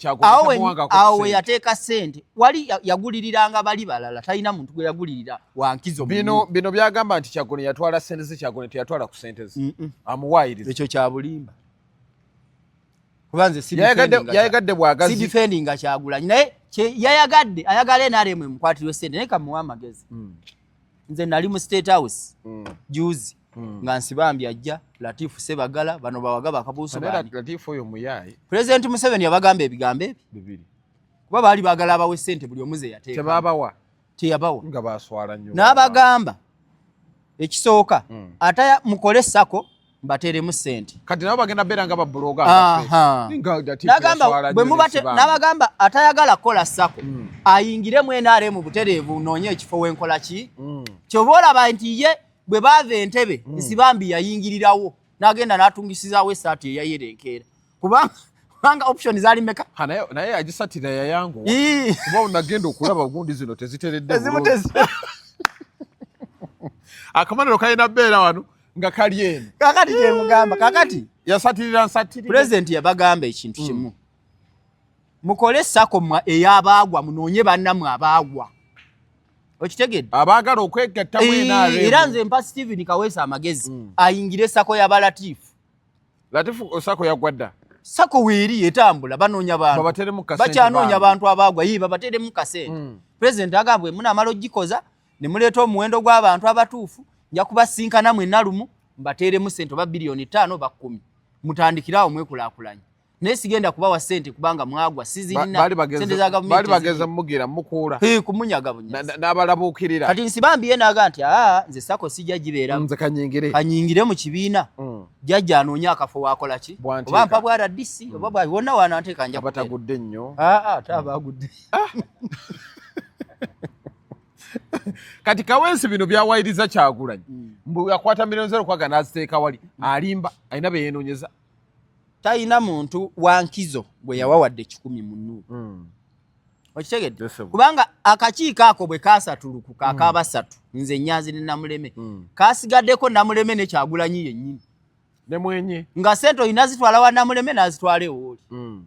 Awo we yateeka sente wali yaguliriranga bali balala, talina muntu gwe yagulirira wankizo. Bino bino byagamba nti Kyagoni yatwala sente ze, Kyagoni teyatwala ku sente ze, amuwayiriza. Ekyo kya bulimba, kuba nze Yayagadde bwagazi. Sidefendinga Kyagulanyi, naye yayagadde ayagala NRM emukwatirwe sente, naye kamuwa amagezi. Nze nali mu State House juzi nga Nsibambi ajja, Latifu Sebagala, bano bawaga bakabuuso. Naye Latifu oyo muyaayi. President Museveni yabagamba ebigambo ebi bibiri. Kuba baali baagala abawe sente buli omuze yateeka. Tebabawa. Teyabawa. Nga baswala nnyo. N'abagamba ekisooka, ate mukole SACCO mbateeremu sente. Kati nabo bagenda beera nga babuloga. N'agamba bwe mubate, n'abagamba atayagala kukola SACCO ayingire mu NRM butereevu, noonye ekifo wenkola ki. Kyova olaba nti ye bwe baava Entebe, Nsibambi yayingirirawo n'agenda n'atungisizaawo essaati eyayera enkeera, kubanga option zaali meka. Naye agisatira yayanguwa, Ii. kuba nagenda okulaba gundi zino teziteredde Ezimu bulungi. Akamaniro kalina beera wano nga kali eno. Kakati kyemugamba kakati Yasatirira nsatirire. Pulezidenti yabagamba ekintu kimu: mukole SACCO mwa ey'abaagwa, munoonye bannammwe abaagwa. Okitegedde? Abaagala okwegatta mu NRM. Era nze mpa Stephen Kaweesa amagezi ayingire SACCO y'abalatiifu. Latifu SACCO yagwa dda. SACCO weeri etambula, banoonya bantu. Babateremu kasente. Bakyanoonya Bambi. bantu abaagwa, yi babateremu kasente. Pulezidenti agamba bwe munaamala ogikoza ne muleeta omuwendo gw'abantu abatuufu, nja kubasinkana mwenna lumu mbateeremu sente, oba 5 biliyoni oba 10, mutandikire awo mwekulaakulanye, naye sigenda kubawa sente kubanga mwagwa, sizirina. Baali bagenze Sente za gavumenti baali bagenze mugira mukuula. Kumunyaga bunyazi. N'abalabuukirira. Kati Nsibambi ye naga nti, aa, nze SACCO sijja gibeeramu. Nze kanyingire. Kanyingire mu kibiina. Jjajja anoonye akafo wakola ki. Bwanteeka. Oba mpa bwa RDC oba bwa wonna wananteeka nja kubeera. Abatagudde nnyo. Aa, ate abagudde. Kati Kaweesi bino byawayiriza Kyagulanyi mbu yakwata 0.6 million n'aziteeka wali, alimba, alina be yeenoonyeza. Talina muntu wa nkizo gwe yawawadde 100 mu NUP. Okitegedde? Yes, sir. Kubanga akakiiko ako bwe kaasatulukuka akabasatu, nze Nyanzi ne Namuleme, kasigaddeko Namuleme ne Kyagulanyi yennyini. Ne mwenye. Nga sente olina zitwala wa Namuleme n'azitwala ewooli.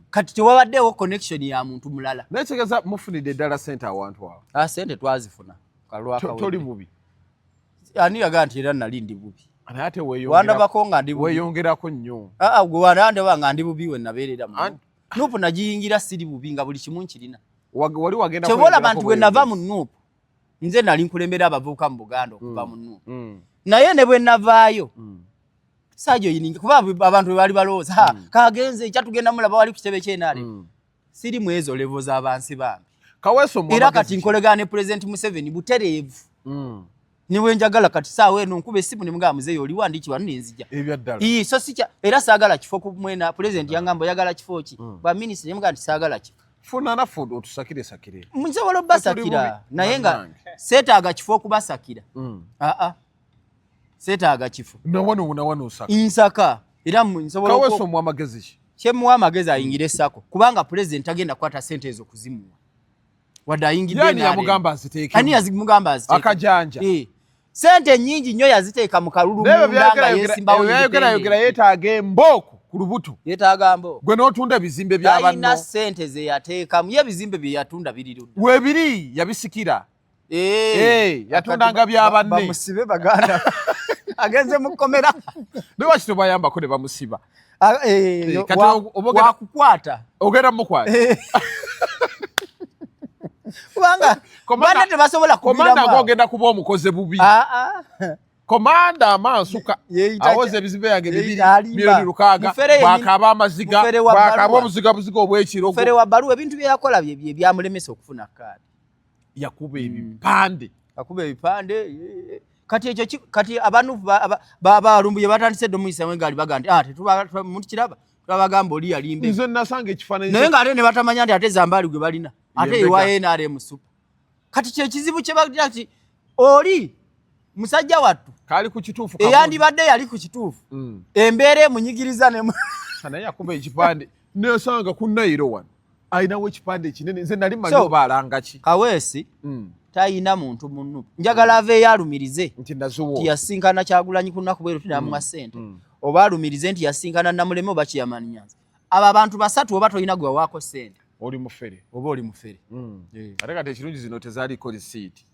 Kati tewabaddeewo connection ya muntu mulala. Naye kitegeeza mufunidde ddala sente awantu awo? Ah, sente twazifuna. Toli bubi. Ani yagaa nti era nali ndi bubi? Naye ate Wandabako nga ndi bubi? weeyongerako nnyo. Ah, gwe wandaba nga ndi bubi we nabeerera mu NUP? Nagiyingira siri bubi, nga buli kimu nkirina. Wali wagenda Kyova olaba kweyongerako nti bwe nava mu bweyongezi. NUP, nze nali nkulembera abavubuka mu Buganda okuva mu NUP. Naye ne bwe navaayo saajoyininga, kuba abantu bwe baali balowooza, "Ha, kagenze ekya tugenda mulaba wali ku kitebe ky'NRM." Siri mu ezo level z'abansi bambi. Kaweesa omuwa Era magezi kati ki? nkolegana ne President Museveni butereevu. Ne njagala kati saawa eno nkuba essimu ne mugamba, "Muzeeyi, oli wandiki wano?" Nenzija. Ebyaddala. Ii, so sikya era saagala kifo ku mwena. President yangamba, "Oyagala kifo ki?" Bwa minisitiri ne mugamba nti saagala kifo. Funa naffe otusakire sakire. Nsobola obbasakira Bubi. naye nga Bannange. seetaaga kifo okubasakira. Aa, seetaaga kifo. Nawano nawano osaka. Nsaka era nsobola Kaweesa omuwa amagezi ki? Kyemuwa amagezi, ayingire SACCO, kubanga President agenda kukwata sente ezo kuzimuwa wadde ayingidde Yani NRM. yamugamba aziteekemu? Ani yazimugamba aziteeke? Akajanja. Eh. Sente nyingi nnyo yaziteeka mu kalulu Naye munda nga yesimbawo byayogera yogera independent. yeetaaga embooko ku lubuto. Yeetaaga mbo. Gwe n'otunda ebizimbe bya Talina banno. sente ze yateekamu ye, ebizimbe bye yatunda biri ludda. Weebiri yabisikira. Eh. Eh, yatundanga bya banne. Bamusibe baganda, agenze mu kkomera. Ne lwaki tobayambako ne bamusiba? Ah, eh, Eh, kati wakukwata. Ogenda mukwata. Kubanga banne tebasobola Komanda kubiramu awo. ogenda kuba omukoze bubi. Ah, ah. Komanda amaansuka awoza ebizimbe yange bibiri Yeeyita alimba. 6 million, Mufere bwakaaba amaziga, mufere wa bwakaaba bbaluwa. obuzigabuziga obw'ekirogo. Mufere wa bbaluwa, ebintu bye yakola bye byamulemesa okufuna kaadi. Yakuba ebipande. Akuba ebipande, kati ekyo kati abantu balumbuye batandise dde omuyisamu egaali, baga nti, "Ah, muntu kiraba twabagamba oli yalimba." Nze nasanga ekifaananyi Naye ng'ate ne batamanya nti ate Zambaali gwe balina ate Yembega. ewa NRM super. Kati kyekizibu kye bagira nti oli musajja wattu Kaali ku kituufu. Eyandibadde yali ku kituufu, embeera emunyigiriza ne Naye yakuba ekipande nesanga ku Nairo wano alinawo ekipande ekinene, nze nali manyi So- oba alanga ki. Kaweesi tayina muntu munnu. Njagala aveeyo alumirize Nti naziwo nti yasinkana Kyagulanyi ku lunaku bweru tinamuwa ssente, oba alumirize nti yasinkana Namuleme oba Kiyamani Nyanzi. Abo abantu basatu oba tolina gwe wawaako ssente, oli mufere. Oba oli mufere. Ate kati ekirungi zino tezaaliko risiiti.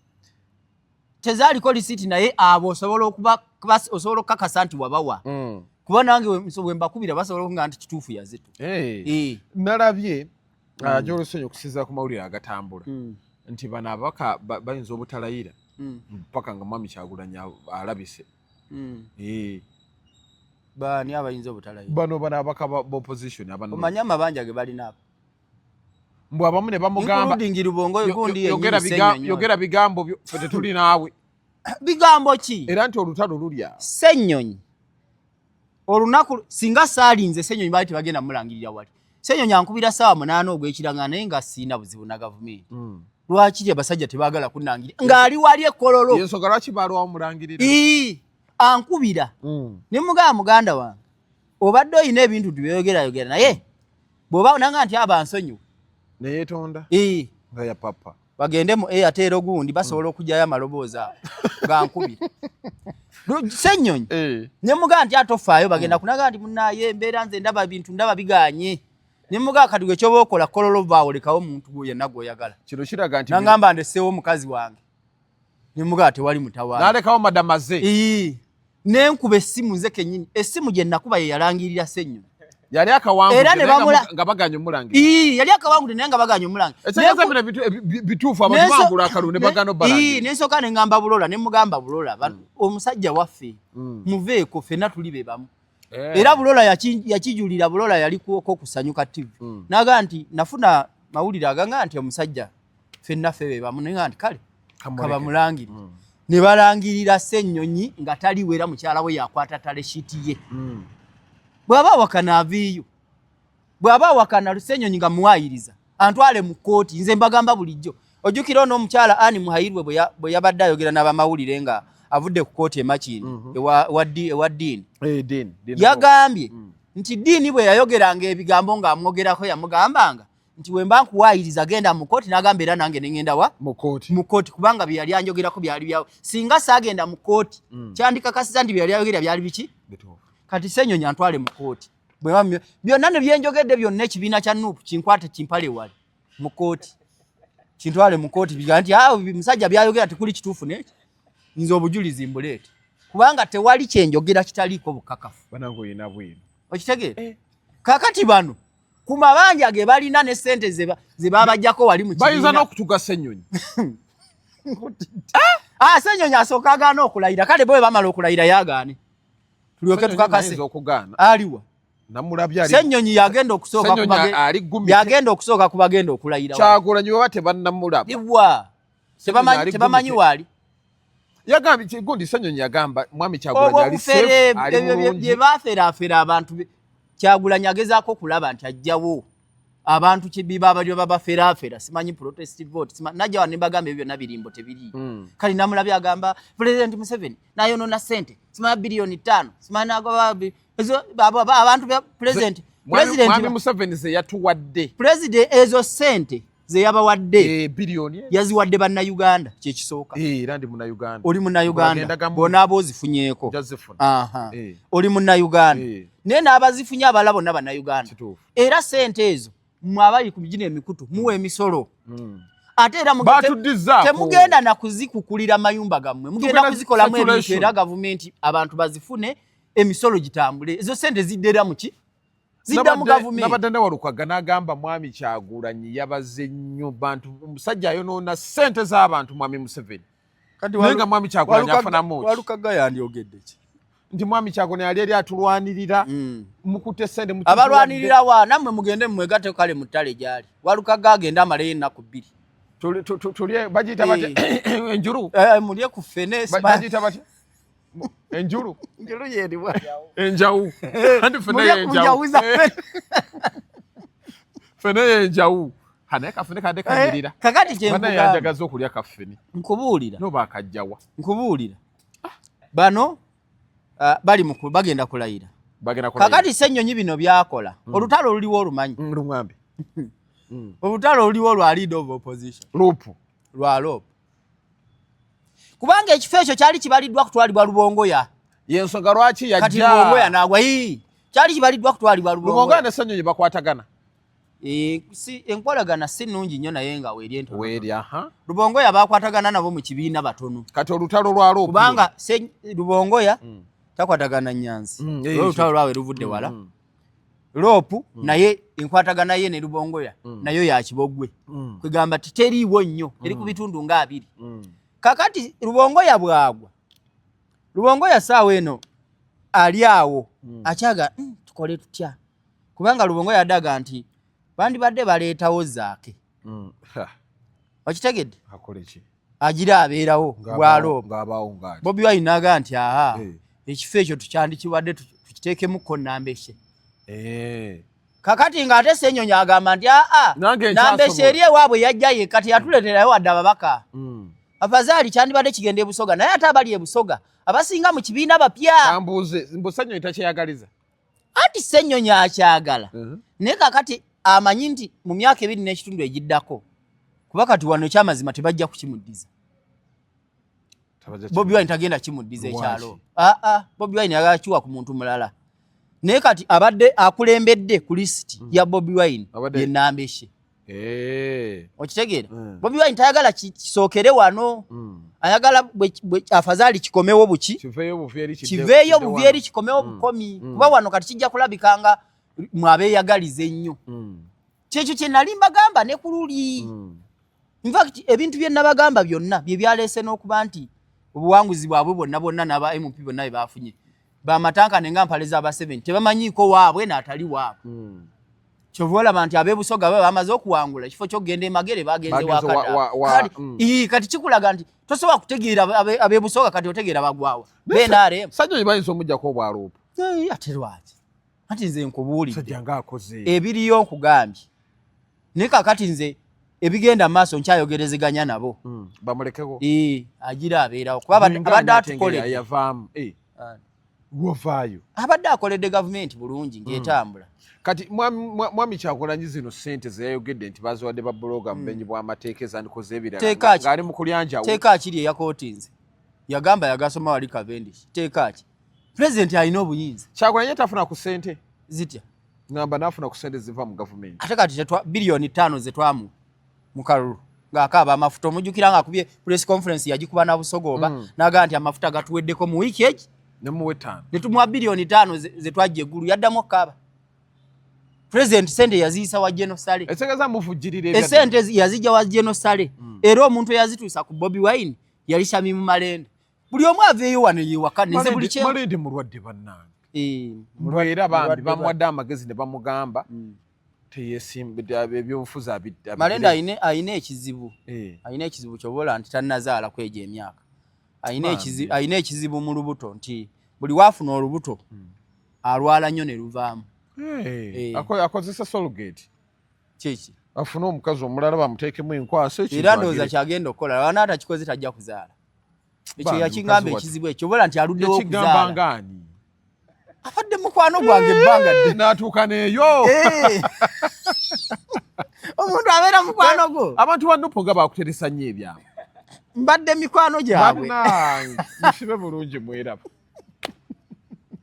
Tezaaliko risiiti, naye abo osobola okuba osobola okukakasa nti wabawa, kuba nange bwe mbakubira basobola okuga nti kituufu yazitu. Hey. Nalabye gyolusenyo okusinziira ku mawulire agatambula nti bano ababaka bayinza obutalayira paka nga mwami Kyagulanyi alabise. Baani abayinza obutalayira? Bano ababaka b'opposition abano. Omanyi amabanja ge balina abo? Mbw abamu ne bamugamba, Including Rubongo gundi yogera yennyini, Ssenyonyi. Yogera bigambo byo, ffe tetuli naawe. Bigambo ki? Era nti olutalo luli awo. Ssenyonyi olunaku singa saalinze Ssenyonyi, baali tebagenda mulangirira wali. Ssenyonyi ankubira ssaawa 8 ogw'ekiranga, naye nga siina buzibu na gavumenti. Lwakiri abasajja tebaagala kunnangirira ng'ali wali ekololo? Yensonga lwaki balwawo mulangirira. Ii, ankubira ne mugamba, "Muganda wange, obadde oyina ebintu tubyogerayogera, naye bw'oba nanga nti abansonyiwe." Neyeetonda. Ii. Nga ya papa. Bagende mu Airtel gundi basobola okugyayo amaloboozi ago gankubira Ssenyonyi. Ne mugamba nti atofaayo, bagenda kunaga nti munaye embeera nze ndaba bintu ndaba biganye. Ne mugamba, "Kati gwe kyoba okola kololo vaawo, lekawo omuntu gwe yenna gw'oyagala." Kino kiraga nti Nangamba, "Ndeseewo omukazi wange." Ne mugamba, "Tewali mutawaana." N'alekawo madamaze. Ii, nenkuba essimu nze kennyini, essimu gye nakuba ye yalangirira Ssenyonyi. Yali akawangudde Era ne naye nga nga baganya omulangira. Ii, yali akawangudde naye nga baganya omulangira. Ekitegeeza bino bituufu, abantu bangula akalulu ne bagana obalangira. Nensooka ne ŋŋamba Bulola, ne mugamba, "Bulola, omusajja waffe muveeko, ffenna tuli be bamu." Era Bulola yakijulira. Bulola yali kuoko kusanyuka TV, naga nti nafuna mawulire aganga nti omusajja ffenna ffe be bamu, naye nti kale Kamuleke. kabamulangirire. Ne balangirira Ssennyonyi nga taliwo, era mukyala we yakwata tally sheet ye. Bw'aba awakana aviiyo, bw'aba awakana Ssennyonyi nga muwaayiriza antwale mu kkooti. Nze mbagamba bulijjo, ojjukira ono omukyala Ani Muhayirwe bwe yabadde ayogera n'abamawulire nga avudde ku kkooti e Makindye, ewa Diini, Eh, Dean, Dean. yagambye nti Diini bwe yayogeranga ebigambo ng'amwogerako, yamugambanga nti, "Wemba nkuwaayiriza genda mu kkooti." N'agamba, "Era nange ne ŋŋenda wa?" Mu kkooti. Mu kkooti, kubanga bye yali anjogerako byali byawo. Singa saagenda mu kkooti, kyandikakasiza nti bye yali ayogera byali biki. Bituufu. Kati Ssenyonyi antwale mu kkooti. Byonna ne byenjogedde byonna, ekibiina kya NUP kinkwate kimpale wali mu kkooti, kintwale mu kkooti, biga nti, "Ah, musajja byayogera tekuli kituufu." Neki nze obujulizi mbuleete, kubanga tewali kyenjogera kitaliiko bukakafu. Banange, oyina bwino. Okitegeera? Kakati bano ku mabanja ge balina ne sente ze babajjako wali mu Bayinza kibiina. n'okutuga Ssenyonyi. Ah, Ssenyonyi asooka agaana okulayira. Kale bwe bamala okulayira yagaane, tulyoke Ssenyonyi tukakase. ayinza okugaana. Aliwa? Namulabye ali Ssenyonyi yagenda okusooka Ssenyonyi ali gumite. Yagenda okusooka ku bagenda okulayira. Kyagulanyi baba tebannamulaba. Iwa. Ssenyonyi ali Tebamanyi gumite. waali. Yagambye gundi Ssenyonyi yagamba mwami Kyagulanyi Obwo ali bufere safe, ali ebyo bulungi. bye baaferaafera abantu Kyagulanyi agezaako okulaba nti ajjawo abantu kibiba abalyo babaferaafera, simanyi protest vote, najja wano ne mbagamba ebyo byonna birimbo tebiri. Kale namulabye agamba President Museveni nayonoona ssente simanyi 5 biliyoni, simanyi nagoba ezo abantu bya president president Mwami Museveni ze yatuwadde. President ezo ssente ze yabawadde Biliyoni yaziwadde Bannayuganda, kyekisooka. Era ndi Munnayuganda. Oli Munnayuganda. Bagenda gamu- Bw'onaaba ozifunyeeko. Njazifuna. Oli Munnayuganda. Naye n'abazifunye abalala bonna Bannayuganda. Era ssente ezo mmwe abali ku gino emikutu muwa emisolo. Ate era Batudizzaako. Temugenda na kuzikukulira mayumba gammwe, mugenda Tugenda kuzikolamu ebintu saturation. era gavumenti abantu bazifune, emisolo gitambule. Ezo ssente ziddera muki? Zidda mu gavumenti. Nabadde ne Walukagga n'agamba mwami Kyagulanyi yabaze nnyo bantu, omusajja ayonoona ssente z'abantu mwami Museveni. Naye nga mwami Kyagulanyi afunamu ki? Walukagga yandyogedde ki? Nti mwami Kyagulanyi ali eri atulwanirira, mukutte ssente mutuziwadde. Abalwanirira wa? Nammwe mugende mumwegatte kale mu ttale gyali. Walukagga agende amaleyo ennaku 2. Tulye bagiyita batya enjulu? Mulye ku ffene. Bagiyita batya enjulu? Enjulu yeriwa? Enjawu. Anti ffene Mulye ku yenjawu. njawu zaffe. Ffene yenjawu. Ha, naye kafene kadde kanyirira. Kakati Bana kyenkugamba, yanjagaza okulya kafene. Nkubuulira. No bakajjawa? Nkubuulira, bano bali mu bagenda kulayira. Bagenda kulayira. Kakati Ssenyonyi bino byakola, olutalo oluliwo olumanyi? Lumwambe. Olutalo oluliwo lwa leader of opposition. LOP. Lwa LOP, kubanga ekifo ekyo kyali kibaliddwa kutwalibwa Lubongoya. Yensonga lwaki Kati yajja. Lubongoya nagwa. Ii, kyali kibaliddwa kutwalibwa Lubongoya Lubongoya. ne Ssenyonyi bakwatagana. Si enkolagana si nnungi nnyo, naye nga weeri entono. Weeri, aha. Lubongoya bakwatagana nabo mu kibiina batono. Kati olutalo lwa LOP. Kubanga Lubongoya takwatagana Nyanzi. Olutalo lwabwe luvudde wala. LOP naye enkwatagana ye ne Lubongoya nayo yakibogwe, kwegamba titeriiwo nnyo, eri ku bitundu nga 20. Kakati Lubongoya bwagwa, Lubongoya saawa eno ali awo akyaga, tukole tutya?" Kubanga Lubongoya adaga nti bandibadde baleetawo Zaake. Okitegedde? Akole ki? Agira abeerawo bwa LOP. Ng'abaawo ngaati. Bobi Wine naga nti aha, ekifo ekyo tukyandikiwadde tukiteekemukko Nambeshe. Kakati ng'ate Ssenyonyi agamba nti aa, Nange Nambeshe nkyasobola. eri ewaabwe yajja yekka, teyatuleeterayo wadde ababaka. Afazaali kyandibadde kigenda e Busoga, naye ate abali e Busoga abasinga mu kibiina bapya. Kambuuze, mbu Ssenyonyi takyeyagaliza? Anti Ssenyonyi akyagala, naye kakati amanyi nti mu myaka 2.5 egiddako, kuba kati wano ekyamazima tebajja kukimuddiza. Bobi Wine tagenda kimuddiza. Lwaki? Ekyalo aa, Bobi Wine ayagala kiwa ku muntu mulala, naye kati abadde akulembedde ku lisiti ya Bobi Wine ye Nambeshe. Okitegeera? Bobi Wine tayagala kisookere wano. Ayagala afazaali kikomewo buki. Kiveeyo buvi eri Kiveeyo kidde buvi wano. eri kikomewo bukomi, kuba wano kati kijja kulabika nga mwabeeyagaliza ennyo. Kyekyo kye nali mbagamba ne ku luli. Infact ebintu bye nabagamba byonna bye byaleese n'okuba nti obuwanguzi bwabwe bwonna bwonna n'aba MP bonna bye bafunye bamatankane nga mpale z'aba 7, tebamanyiiko waabwe n'atali waabwe. Kyova olaba nti ab'ebusoga baba bamaze okuwangula, ekifo ky'okugenda e Magere bagenze Bagenze Wakada. Kati kikulaga nti tosobola kutegeera ab'ebusoga, kati otegeera bagwawa BNRM. Ssenyonyi bayinza omuggyako obwa LOP? Ate lwaki? Anti nze nkubuulidde. Sajja ng'akoze. Ebiriyo nkugambye, naye kakati nze ebigenda mu maaso nkyayogerezeganya nabo. Bamulekeko. Agira abeerawo kuba abadde atukoledde. Yavaamu. Wavaayo. Abadde akoledde gavumenti bulungi ng'etambula. Kati mwami Kyagulanyi zino ssente zeyayogedde nti baziwadde ba blogger mubenyi bw'amateeka ezandikoze ebirala, Teeka ki? ng'ali mu kulyanjawu. Teeka kiri eyakootinze yagamba yagasoma wali Cavendish. Teeka ki? Pulezidenti alina obuyinza. Kyagulanyi tafuna ku ssente? Zitya? Ngamba naafuna ku ssente ziva mu gavumenti. Ate kati 5 biliyoni zetwamu mu kalulu ng'akaaba amafuta, omujjukira ng'akubye press conference yagikuba na Busoga oba n'agamba nti amafuta gatuweddeko mu wiiki egi? Nemuwa 5. Ne tumuwa 5 biliyoni zetwajja eggulu, yaddamu okukaaba. President sente yaziyisa wa General Saleh. Ekitegeeza muvujjirira ebya Esente yazijja wa General Saleh. Era omuntu eyazituusa ku Bobi Wine yali Shamimu Malende. Buli omu aveeyo wano yewaka nze buli Malende mulwadde bannange. Eh, Era bambi mulwadde. Bamuwadde amagezi ne bamugamba teyesimba ebyobufuzi. Malende ayina ekizibu. Eh. Ayina ekizibu kyobola nti tannazaala kwejo emyaka. Ayina Bambi. Ayina ekizibu mu lubuto, nti buli waafuna olubuto alwala nnyo ne luvaamu. Eh, Eh. Akozesa surrogate. Kiki? Afune omukazi omulala bamuteekemu enkwaso, ekintu Era ndowooza agire. kyagenda okukola, wana atakikoze tajja kuzaala. Ekyo Bambi, yakingamba. mukazi wattu. Ekizibu ekyo obola nti aluddewo Yakigamba okuzaala. ngaani? Abadde mukwano gwange ebbanga ddene. N'atuuka neeyo. Eh. Omuntu abeera mukwano gwo. Abantu ba NUP nga bakuteresa nnyo ebyabwe. Mbadde mikwano gyabwe. Bannange, musibe bulungi, mweraba.